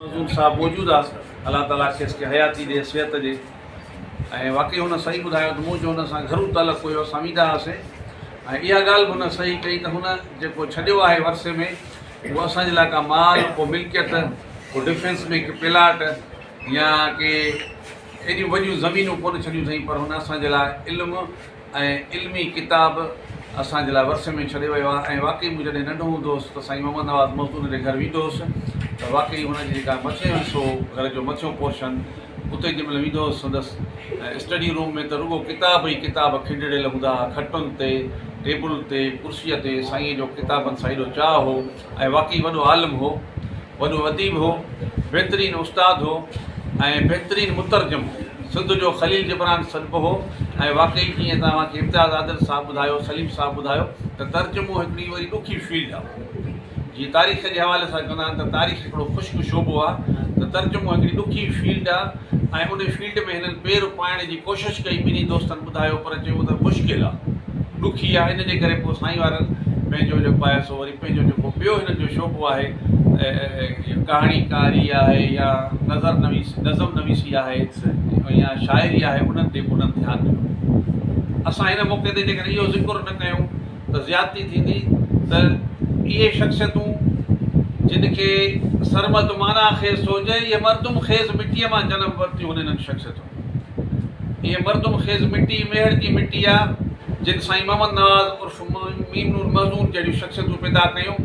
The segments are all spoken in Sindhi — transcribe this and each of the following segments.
منظور صاحب موجود آ الله تعالي کيس کي حياتي ڏي صحت ڏي ۽ واقعي هن صحيح ٻڌايو ته منهنجو هن سان گهرو تعلق هيو اسان ويندا هئاسين ۽ اها ڳالهه به هن صحيح ڪئي ته هن جيڪو ڇڏيو آهي ورثي ۾ اهو اسان جي لاء ڪا مال ڪو ملڪيت ڪو ڊفينس ۾ ڪي پلاٽ يا ڪي ايڏيون وڏيون زمينون ڪونه ڇڏيون اٿئي پر هن اسان جي لاء علم ۽ علمي ڪتاب اسان جي لاء ورثي ۾ ڇڏي ويو آهي ۽ واقعي مون جڏهن ننڍو هوندو هوس ته سائين محمد نواز مخدوم جي گهر ويندو هوس ته واقعي هن جي جيڪا مٿيون حصو گهر جو مٿيون پورشن اتي جنهن مهل ويندو هوس سندس اسٽڊي روم ۾ ته رڳو ڪتاب ئي ڪتاب کنڊڙيل هوندا هئا کٽن تي ٽيبل تي ڪرسيء تي سائينء جو ڪتابن سان ايڏو چاهه هو ۽ واقعي وڏو عالم هو، وڏو اديب هو، بهترين استاد هو ۽ بهترين مترجم هو. سنڌ جو خليل جبران سڏبو هو ۽ واقعي جيئن توهان کي امتياز عادل صاحب ٻڌايو، سليم صاحب ٻڌايو ته ترجمو هڪڙي وري ڏکي فيلڊ آهي. جيئن تاريخ جي حوالي سان چوندا آهن ته تاريخ هڪڙو خشڪ شعبو آهي ته ترجمو هڪڙي ڏکي فيلڊ آهي ۽ ان فيلڊ ۾ هنن پير پائڻ جي ڪوشش ڪئي ٻنهي دوستن ٻڌايو پر چيو ته مشڪل آهي. ڏکي آهي ان جي ڪري پوء سائين وارن پنهنجو جيڪو آهي سو وري پنهنجو جيڪو ٻيو هنن جو شعبو آهي ڪهاڻي ڪاري آهي يا نظر نويسي نظم نويسي آهي يا شاعري آهي انهن تي انهن ڌيان ڏنو. اسان هن موقعي تي جيڪڏهن اهو ذڪر نه ڪيون ته زيادتي ٿيندي ته اهي شخصيتون جن کي سرمد معنيٰ خيز ٿو چئي اهي مردم خيز مٽيء مان جنم ورتيون هن انهن شخصيتن. اهي مردم خيز مٽي ميهڙ جي مٽي آ، جن سائين محمد نواز عرف ميم نور محزون جهڙيون شخصيتون پيدا ڪيون،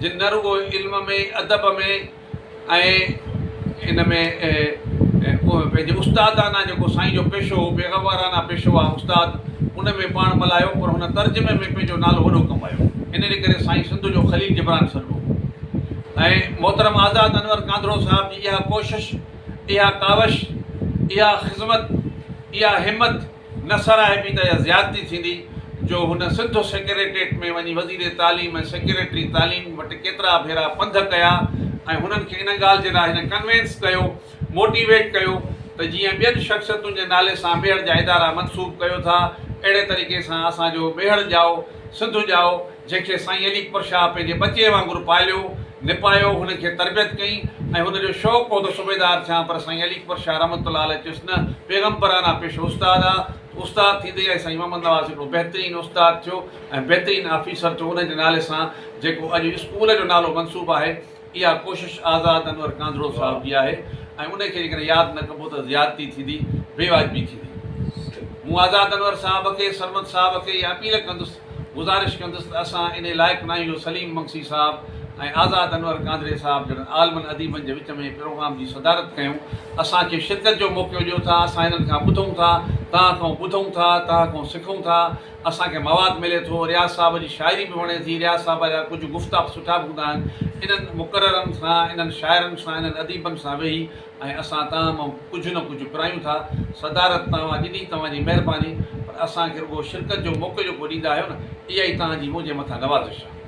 جن نه رڳو علم ۾، ادب ۾ ۽ ان ۾ پنهنجي استادانه جيڪو سائين جو پيشو هو، پيغمبرانه پيشو آ استاد، ان ۾ پاڻ ملهايو پر هن ترجمي ۾ پنهنجو نالو وڏو ڪمايو. ان جي ڪري سائين سنڌ جو خليل جبران سڏبو هو ۽ محترم آزاد انور ڪانڌڙو صاحب جي اها ڪوشش، اها ڪاوش، اها خذمت، اها همت نه ساراهبي ته اها زيادتي ٿيندي جو هن سنڌ سيڪريٽريٽ ۾ وڃي وزير تعليم ۽ سيڪريٽري تعليم وٽ ڪيترا ڀيرا پنڌ ڪيا ۽ هنن کي ان ڳالهه جي لاء هن ڪنوينس ڪيو، موٽيويٽ ڪيو ته جيئن ٻين شخصيتن جي نالي سان ميهڙ جا ادارا منسوب ڪيو ٿا اهڙي طريقي سان اسان جو ميهڙ ڄائو، سنڌ ڄائو، جنهن کي سائين علي اڪبر شاهه پنهنجي ٻچي وانگر پاليو، نپايو، هن کي تربيت ڪئي ۽ هن جو شوق هو ته صوبيدار ٿيان پر سائين علي اڪبر شاهه رحمة الله عليه چيس نه پيغمبرانه پيشو استاد آ ته استاد ٿيندي ۽ سائين محمد نواز هڪڙو بهترين استاد ٿيو ۽ بهترين آفيسر ٿيو ان جي نالي سان جيڪو اڄ اسڪول جو نالو منسوب آهي اها ڪوشش آزاد انور ڪانڌڙو صاحب جي آهي ۽ ان کي جيڪڏهن ياد نه ڪبو ته زيادتي ٿيندي، بي واجبي ٿيندي. مون آزاد انور صاحب کي، سرمد صاحب کي اها اپيل ڪندس، گذارش ڪندس ته اسان انهي لائق ناهيون جو سليم مگسي صاحب ۽ آزاد انور ڪانڌڙي صاحب جهڙن عالمن اديبن جي وچ ۾ پروگرام جي صدارت ڪيون. اسان کي شرڪت جو موقعو ڏيو ٿا، اسان هنن کان ٻڌون ٿا، توهان کان ٻڌون ٿا، توهان کان سکون ٿا. اسان کي مواد ملي ٿو، رياض صاحب جي شاعري به وڻي ٿي، رياض صاحب جا ڪجهه گفتا به سٺا به هوندا آهن، انهن مقررن سان، انهن شاعرن سان، انهن اديبن سان ويهي ۽ اسان توهان مان ڪجهه نه ڪجهه پرايون ٿا، صدارت توهان ڏني توهان جي مهرباني پر اسان کي رڳو شرڪت جو موقعو جيڪو ڏيندا آهيو نه اها ئي توهان جي منهنجي مٿان نوازش آهي.